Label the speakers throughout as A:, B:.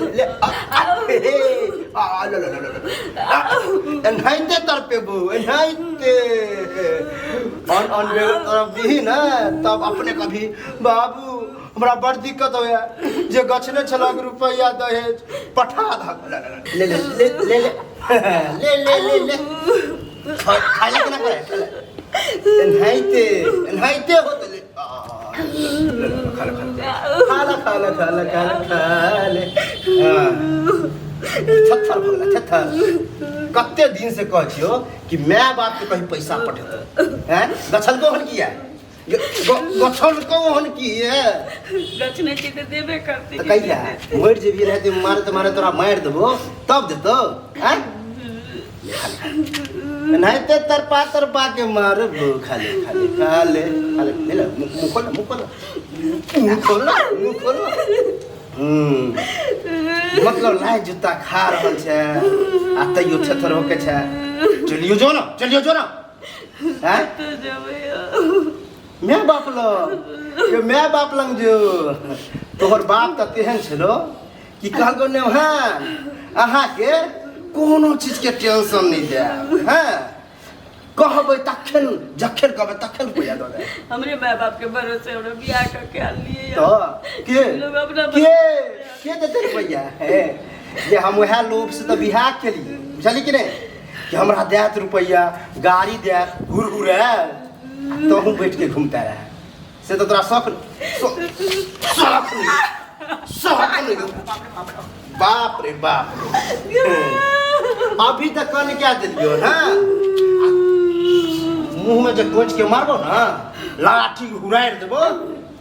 A: ले ले आ, आ, हे, हे, आ, आ, ले ले ले ले ले। आ, एनाहिते तड़पेबू एनाहिते अन अन बेर तरफ दीही ने तब अपने कभी बाबू हमरा बड़ दिक्कत होया जे गछने छलक रुपैआ दहेज पठा धक ले ले ले ले ले ले ले ले ले खाइ ले केना करे एनाहिते एनाहिते होत ले आ, ले, ले, खा ले खा ले खा ले खा ले खा ले खा ले खा ले हाँ। थत्थर भऽ गेलै थत्थर कते दिन से कहै छियौ कि माय बाप के कहीं पैसा पठेतौ हैं गछलको हन किया गछलको हन किया
B: गछने छी तऽ देबे करतै
A: तऽ कहिया मरि जेबही रहते मारे तऽ मारे तोरा मारि देबो तब देतौ हैं एनाहिते तरपा तरपा के मारबो खाले खाले खाले खाले ले ले मुँह खोल मुँह खोल मुँह खोल मुँह खोल हम्म मतलब लाइ जूता खा रहल छै आ तैयो थेथर होके छै चलियो जो ना चलियो जो ना हैं
B: तऽ जेबै
A: my बाप लग यो my बाप लग जो तोहर बाप तऽ तेहन छलो कि कहलको ने हाँ अहाँके कोनो चीजके टेंशन नहि देब हँ कहबै तखन जखन कहबै तखन रुपैआ दऽ देब
B: हमरे माय बाप के भरोसे हमरा बियाह कऽ के आनलियै
A: तऽ के
B: लोग अपना
A: के के देतै रुपैआ हे जे हम उएह लोभ से तऽ बियाह केलियै बुझलियै कि नहि कि हमरा देत रुपैआ गाड़ी देत घुर घुरायल तहूँ बैठ के घूमता रहे से तऽ तोरा शौक शौक नहि शौक नहि बाप रे बाप रे अभी तक कन क्या देलियो ना मुंह में जे कोच के मारबो ना लाठी हुरारि देबो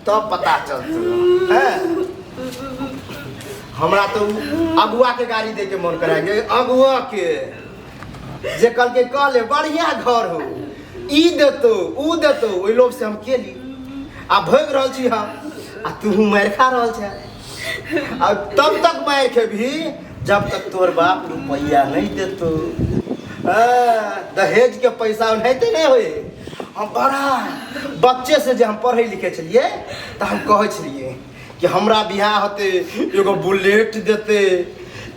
A: तब पता चलतो हैं हमरा तो अगुआ के गाड़ी दे के मन कराएंगे अगुआ के जे कहलकै कह ले बढ़िया घर हो ई देतो ऊ देतो ओहि लोभ से हम केली आ भोगि रहल छी हम आ तू मारि खा रहल छै आ तब तक मारि खेबही जब तक तोहर बाप रुपैआ नहीं देतो हाँ, दहेज के पैसा ओनाहिते नहीं होए हम बड़ा बच्चे से जे हम पढ़ै लिखै छलियै तऽ हम कहै छलियै कि हमरा बियाह होते एगो बुलेट देते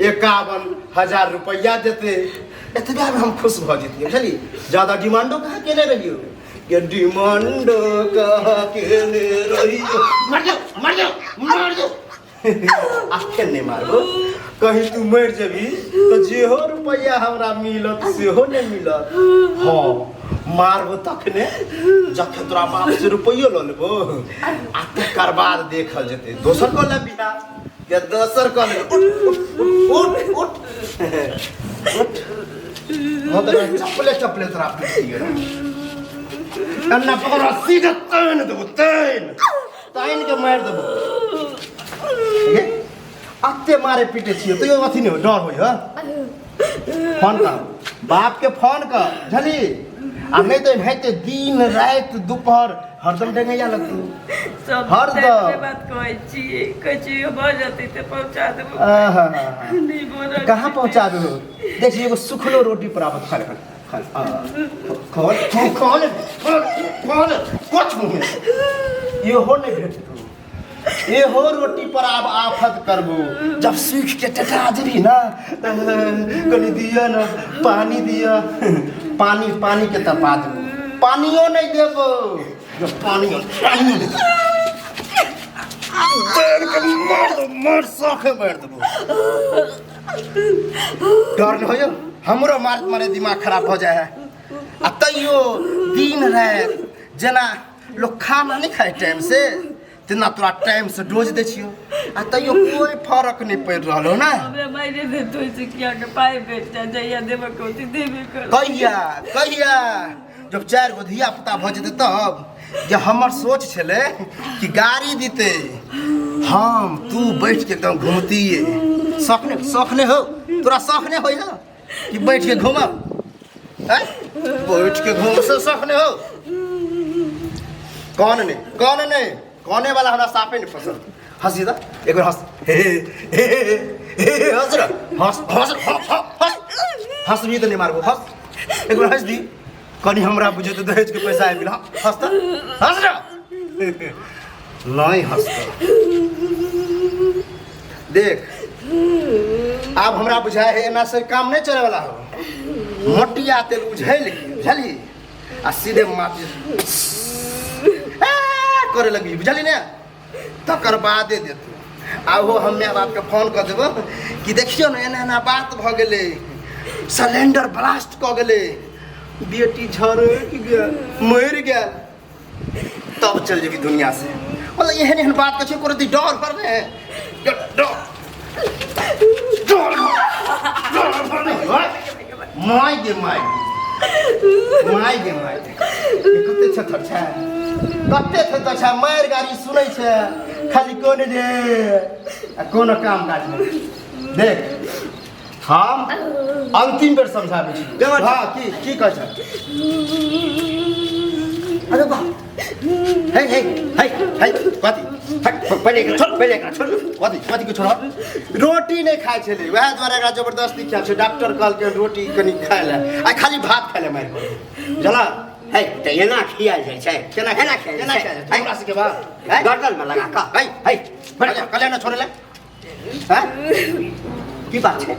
A: 51,000 रुपैआ देते एतबा में हम खुश भऽ जैतियै बुझलियै ज्यादा डिमांडो कहाँ केने रहियो के डिमांडो कहाँ केने रहियो मर जाओ मर जाओ मर जाओ आखिर नहीं मारबो कहीं तू मर जेबी तो जेहो रुपैआ हमरा मिलत सेहो नहीं मिलत हाँ मारबो तखने जखन तोरा बाप से रुपैयो लऽ लेबो आ तकर बाद देखल जेतै दोसर कऽ ले बियाह या दोसर कऽ लेबै उठ उठ उठ उठ उठ हम तऽ चपले चपले तोरा पीट दियौ एन्ना पकड़ सीधे तानि देबो तानि तानि के मारि देबो अते मारे पीटे छियै तैयो अथी नहि हो डर होइ हँ फोन कर बापके फोन कर बुझली आ नहि तऽ एनाहिते दिन राति दुपहर हरदम डेंगैया लगतौ
B: सब
A: हरदम।
B: तेतबे बात कहै छियै कहै छियै भऽ जेतै तऽ पहुँचा देबो
A: आहा।
B: नहि बोलल
A: कहाँ पहुँचा दू देख एगो सुखलो रोटी प्राप्त खा ले खा ले खा ले खोल खोल खोल खोल कुछ मुँह इहो नहि भेटतौ इहो रोटी पर आब आफत करबो जब सीख के टटा जेबी ना कनि दिअ ना पानी दिअ पानी पानी के तपा देबो पानियो नहीं देबो जब पानी पानियो नहीं देबो के मार दो मार सौखे मार देबो डर नहीं होयो हमरो मारत मारे दिमाग खराब हो जाए है आ तैयो दिन राति जेना लोग खाना नहीं खाए टाइम से तेना तोरा टाइम से डोज दै छियौ आ तैयो कोई फर्क नहीं पड़ि रहल हो ना
B: हमरा मायने देतो से किया के पाइ भेट जाए जहिया देबऽ के होतै देबे कर
A: कहिया कहिया जब चारि गो धिया पुता भऽ जेतै तब जे हमर सोच छलै कि गाड़ी दितै हम तू बैठ के एकदम घूमतियै शौक नहि शौक नहि हो तोरा शौक नहि होइ हो कि बैठ के घूमब हैं? बैठ के घूम से शौक नहीं हो कौन नहीं कौन नहीं कौने वाला हमरा साफे नहीं पसंद हंसी दा एक बार हंस हे हे हे हे हंस रे हंस हंस हंस हंस हंस भी तो नहीं मारबो हंस एक बार हंस दी कनी हमरा बुझे तो दहेज के पैसा आबि गेल हंस त हंस रे नहीं हंस देख आब हमरा बुझाय है एना से काम नहीं चले वाला हो। मोटिया तेल उझैल बुझली आ सीधे माथे करे लगी बुझली ने, तकर बादे देतू। आ ओहो हम माय बापके फोन कऽ देबो कि देखियौ ने एना एना बात भऽ गेलै, सिलेंडर ब्लास्ट कऽ गेलै, बेटी झरकि गेल, मरि गेल, तब चल जेबी दुनिया से। मतलब एहन एहन बात कहै छै, कोनो डर पर ने डर डर डर पर नहि। माय गे माय गे माय गे माय गे, कते छथर छै, कते थेथर छै, मारि गाड़ी सुनै छै खाली, कोन रे आ कोनो काम काज नहि। देख हम अंतिम बेर समझाबै छी। हँ की की कहै छै?
C: अरे वाह, हे हे हे हे, कथी? पहिले एकरा छोड़, पहिले एकरा छोड़।
A: कथी कथी के छोड़? रोटी नहि खाइ छलै, वएह दुआरे एकरा जबरदस्ती खाइ छै। डॉक्टर कहलकै रोटी कनि खाइ लए, आ खाली भात खाइ लए मारि कऽ बुझला।
C: हे तऽ एना खियाल जाइ छै?
A: केना
C: एना खियाल
A: केना
C: जाइ
A: खाइ
C: छै?
A: छै? हमरा सबके बात
C: हे, गर्दनमे लगा कऽ।
A: है
C: हे,
A: कल्याण कल्याण छोड़े लए हैं?
C: की बात छै?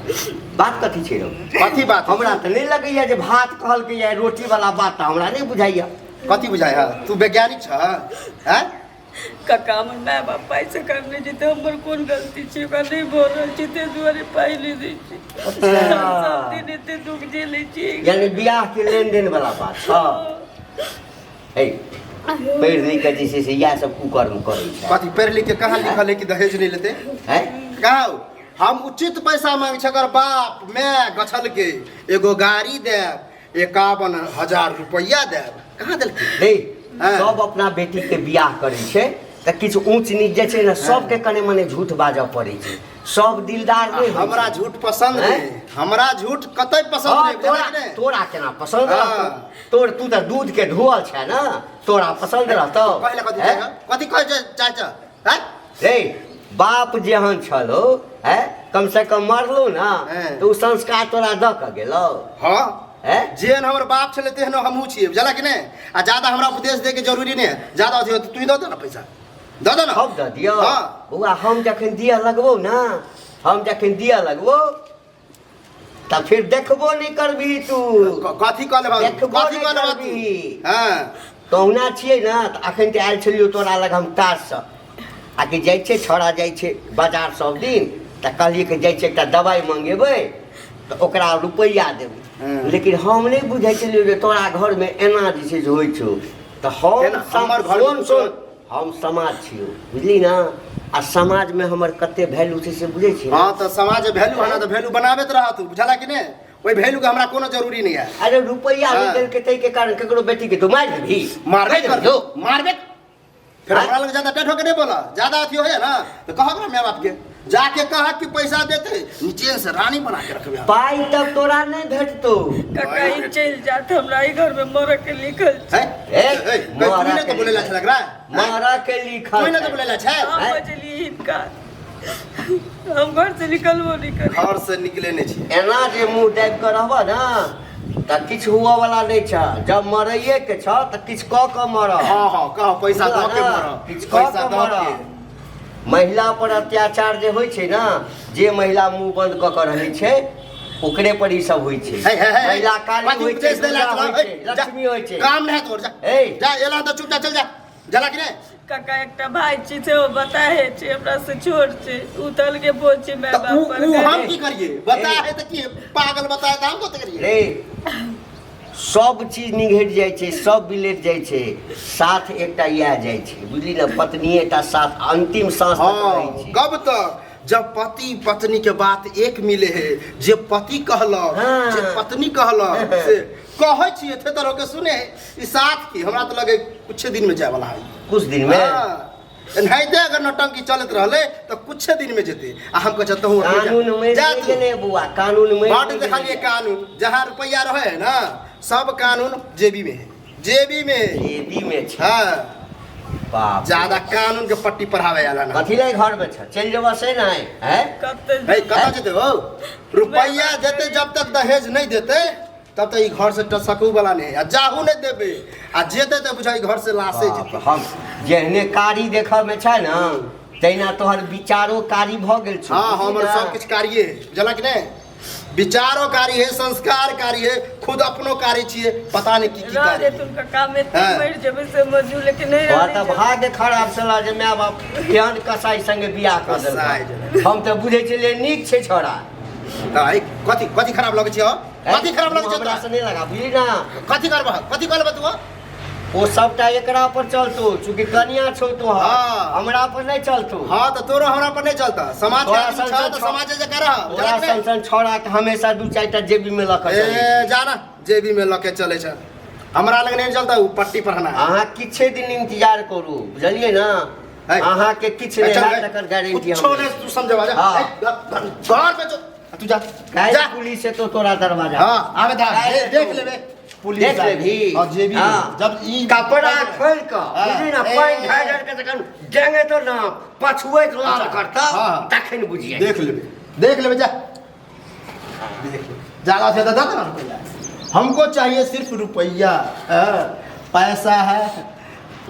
C: बात कथी छै रौ?
A: कथी बात?
C: हमरा तऽ नहि लगैया जे भात कहलकैया, रोटी वाला बात तऽ हमरा नहि बुझाइया।
A: कथी बुझाइ है? तू वैज्ञानिक छ हैं?
B: काका, हमर माय बाप पाइसँ करने छै तऽ हमर कोन गलती छै? ओकरा नहि भऽ रहल छै, ताहि दुआरे पाइ नहि दै छै। सब दिन एते दुख झेलै छियै।
C: यानी बियाह के लेन देन वाला बात छ। हे, पढ़ि लिख के जे छै से इएह सब कुकर्म करै छै।
A: कथी पढ़ि लिख के? कहाँ लिखल है कि दहेज नहीं लेते?
C: हैं?
A: कहाँ? हम उचित पैसा मांगे छै। अगर बाप माय गछल के एगो गाड़ी देब, 51,000 रुपया देब, कहाँ देलकै?
C: हे।
A: हाँ।
C: सब अपना बेटी के बियाह करै छै तऽ किछु ऊँच नीच जे छै ने, सबके कने मने झूठ बाजऽ पड़ै छै। सब दिलदार नहि होइ छै।
A: हमरा झूठ पसंद
C: हैं?
A: नहीं, हमरा झूठ कतई पसंद
C: हाँ,
A: नहीं।
C: तोरा
A: बुझलक नहि?
C: तोरा केना पसंद
A: हाँ।
C: रहतौ? तोर तू तऽ दूध के धोअल छै ने, तोरा पसंद रहतौ?
A: पहिले कथी
C: हैं?
A: चाहे, कथी कहै छै चाचा हैं?
C: रे बाप जेहन छलो है, कम से कम मरलो ना
A: हैं।
C: तऽ ओ संस्कार तोरा दऽ कऽ गेलौ।
A: हाँ
C: हैं?
A: जेहन हमर बाप छलै तेहन हमहूँ छियै, बुझलक कि नहि? आ ज्यादा हमरा उपदेश दैके जरूरी नहि है। ज्यादा अथी होतै, तू दऽ दे ना पैसा, दऽ दे ना।
C: हम दऽ दियौ?
A: हाँ।
C: बौआ, हम जखन दिअ लगबौ ना, हम जखन दिअ लगबौ तऽ फिर देखबो नहि करबही तू।
A: कथी कऽ लेबह?
C: देखबो
A: कथी
C: नहि
A: कऽ लेबह तू?
C: करबही।
A: हाँ।
C: कहुना छियै ने तऽ अखन तऽ आयल छलियौ तोरा लग हम ताजसँ, आ कि जाइ छै छौड़ा जाइ छै बाजार सब दिन, तऽ कहलियै कि जाइ छै एकटा दवाइ मंगेबै तऽ ओकरा रुपैआ देबै। लेकिन हम नहि बुझै छलियौ जे तोरा घरमे एना जे छै से होइ छौ। तऽ हम
A: केना? हमर घरमे
C: सुन सुन, हम समाज छियौ, बुझली ने? आ समाजमे हमर कते वैल्यू छै से बुझै छी?
A: हाँ तऽ समाज वैल्यू है ना, तऽ वैल्यू बनाबैत रह तू, बुझला कि नहि? ओहि वैल्यू के हमरा कोनो जरूरी नहीं है।
C: अरे रुपैआ नहि
A: हाँ।
C: देलकै ताहिके कारण ककरो बेटीके तू मारि देबही?
A: मारबे
C: मारि
A: कर
C: देबही?
A: मारबे फिर।
C: हाँ?
A: हमरा लग ज्यादा टेढ़ होके नहीं बोला। ज्यादा अथी होए ना तो कहा ना माय बाप के जाके कहा कि पैसा देते, नीचे से रानी बना के रखबे हम।
C: पाइ तब तोरा नहि भेटतौ।
B: काका, ई चलि जात, हमरा ई घरमे मरऽ के लिखल छै।
A: हैं?
C: ए,
A: ए, तू
C: मारा
A: नहीं तो
C: के
A: बोलेला
C: लिखल।
A: छलक रा?
C: मारा के लिखल
A: तू नहीं तो
C: छै।
A: बोलेला छै?
B: हम
C: हैं?
B: बजलियै हिनका, हम घर से निकलबो नहि करी।
A: घर से निकले नहीं छी।
C: एना जे मुँह दाबि कऽ रहबह ने तऽ किछु हुअ वाला नहि छ। जब मरैये के छ तऽ किछु कऽ कऽ मरह।
A: हाँ हाँ, कहो पैसा दऽ के मरह।
C: किछु कऽ
A: पैसा
C: कऽ
A: दऽ
C: मरह।
A: के।
C: महिला पर अत्याचार जे होइ छै ने, जे महिला मुँह बंद कऽ कऽ रहै छै ओकरे पर ई सब होइ छै।
A: हे हे हे,
C: महिला काली
A: कथी
C: होइ छै,
A: उपदेश देला
C: दुर्गा
A: छला?
C: होइ छै,
A: हे, जा।
C: लक्ष्मी होइ छै।
A: काम नहीं तोर, जा।
C: ए।
A: जा, एला तो चुपचाप चल जा, जला कि नहीं?
B: काका, एकटा भाय छै सेहो बताहे छै, हमरा से छोट छै, ओ तऽ अलगे बोझ छै माय
A: तऽ
B: बाप
A: उ
B: पर।
A: उ हम की करिए? बता
C: ए।
A: है तऽ की पागल बताए तऽ हम कथी करिए?
C: रे, सब चीज निघटि जाइ छै, सब बिलटि जाइ छै, साथ एकटा इएह जाइ छै, बुझली ने? पत्नीए टा साथ अंतिम साँस तक रहै
A: हाँ
C: छै।
A: कब तक? जब पति पत्नी के बात एक मिले है, जे पति कहलक जे पत्नी कहलक से कहै छियै थे तरह के सुने है। ई साथ की हमरा तऽ लगे कुछ दिन में जाय वाला है।
C: कुछ दिन में?
A: हाँ, एनाहिते अगर नौटंकी चलैत रहले तऽ कुछ दिन में जेते। आ हम कहै तहूँ
C: कानून मरि
A: जा
C: नहि
A: तू।
C: गेलै बौआ, कानून मरि
A: बड
C: नहि
A: देखलिए
C: गेलै।
A: कानून जहाँ रुपया रहे है ना, सब कानून जेबी में है, जेबी में।
C: जेबी में छै।
A: हाँ।
C: बाप रे।
A: ज्यादा कानून के पट्टी पढ़ावे आला ना।
C: कथी ले घर में छ, चलि जेबऽ से नहि हैं?
B: कतऽ?
A: हे, कतऽ जेते हो? रुपया देते, जब तक दहेज नहीं देते तब तक ई घर से टसकू वाला नहीं। आ जाहू नहीं देबे आ जेते तऽ बुझा ई घर से लाशे
C: बाप
A: जेते।
C: हम जेहने कारी देखऽ में छै ने, तहिना तोहर विचारो कारी भऽ गेल छौ।
A: हाँ, हमर
C: बुझली ना?
A: सब किछु कारिये है, बुझलक कि नहि? विचारो कारी है, संस्कार कारी है, खुद अपनो कारी छियै, पता नहि की की
B: रह
A: कारी है।
B: जेतुन काका, हम एते
A: हाँ।
B: मरि जेबै से मजू, लेकिन नहि
C: तोहर
B: रहै
C: तऽ
B: जेबै।
C: भाग्य खराब छला जे माय बाप केहन कसाई संगे बियाह कऽ
A: कसाई
C: देलक। हम तऽ बुझै छलियै नीक छै छौड़ा।
A: तऽ ई कथी कथी खराब लगै छै हौ? कथी खराब लगै छै
C: हमरा
A: तोरा?
C: से नहि लगा, बुझली ना?
A: कथी करबह, कथी करबह तू हौ?
C: ओ सबटा एकरा पर चलतो, चूँकि कनिया छौ तोहर।
A: हाँ।
C: हमरा पर नहीं चलतो।
A: हाँ, तऽ तोरो हमरा पर नहीं चलता। समाज के
C: तोरा
A: आदमी
C: सन
A: छह
C: सन
A: तऽ समाज जे करह,
C: तोरा
A: बुझलक
C: सन
A: नहि?
C: सन छौड़ा के हमेशा दू चारि टा जेबी में लऽ कऽ चलै
A: ए
C: छै।
A: जा ना, जेबी में लऽ के चलै छै, हमरा लग नहीं चलता उ पट्टी पर हना।
C: अहाँ किछे दिन इंतजार करू, बुझलियै ना?
A: है।
C: अहाँ के किछु नहि हैत तकर गारंटी हम
A: कुछो
C: दै
A: नहीं
C: छी।
A: तू समझेबा जा।
C: हाँ।
A: ए, घर पे जो तू जा।
C: काल्हि
A: जा।
C: पुलिस एतौ तोरा दरवाजा।
A: हाँ, आबे दा,
C: काल्हि
A: देख
C: एतौ।
A: लेबे पुलिस
C: देख लेबही।
A: और जेबी
C: हाँ।
A: जब ई
C: कपड़ा खोलि कऽ,
A: हाँ।
C: बुझली ना,
A: ए,
C: पानि ढारि ढारि कऽ जखन डेंगेतौ ना, पछुऐत लाल
A: अच्छा।
C: करतौ,
A: हाँ।
C: तखन बुझियै।
A: देख लेबे, देख लेबे, जा देख लेबे। ज्यादा से ज्यादा दे ना रुपया, हमको चाहिए सिर्फ रुपया। हाँ, पैसा है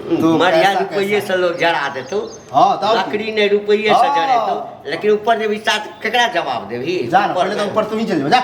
A: तो
C: मरिया
A: पैसा
C: रुपये
A: कैसा?
C: से लोग जरा देतौ।
A: हाँ, तब की?
C: लकड़ी नहीं, रुपये से
A: हाँ।
C: जरेतौ, लेकिन ऊपर जेबही साथ केकरा जवाब देबही?
A: जा ना, पहले तो ऊपर तुम ही चल जाओ, जा।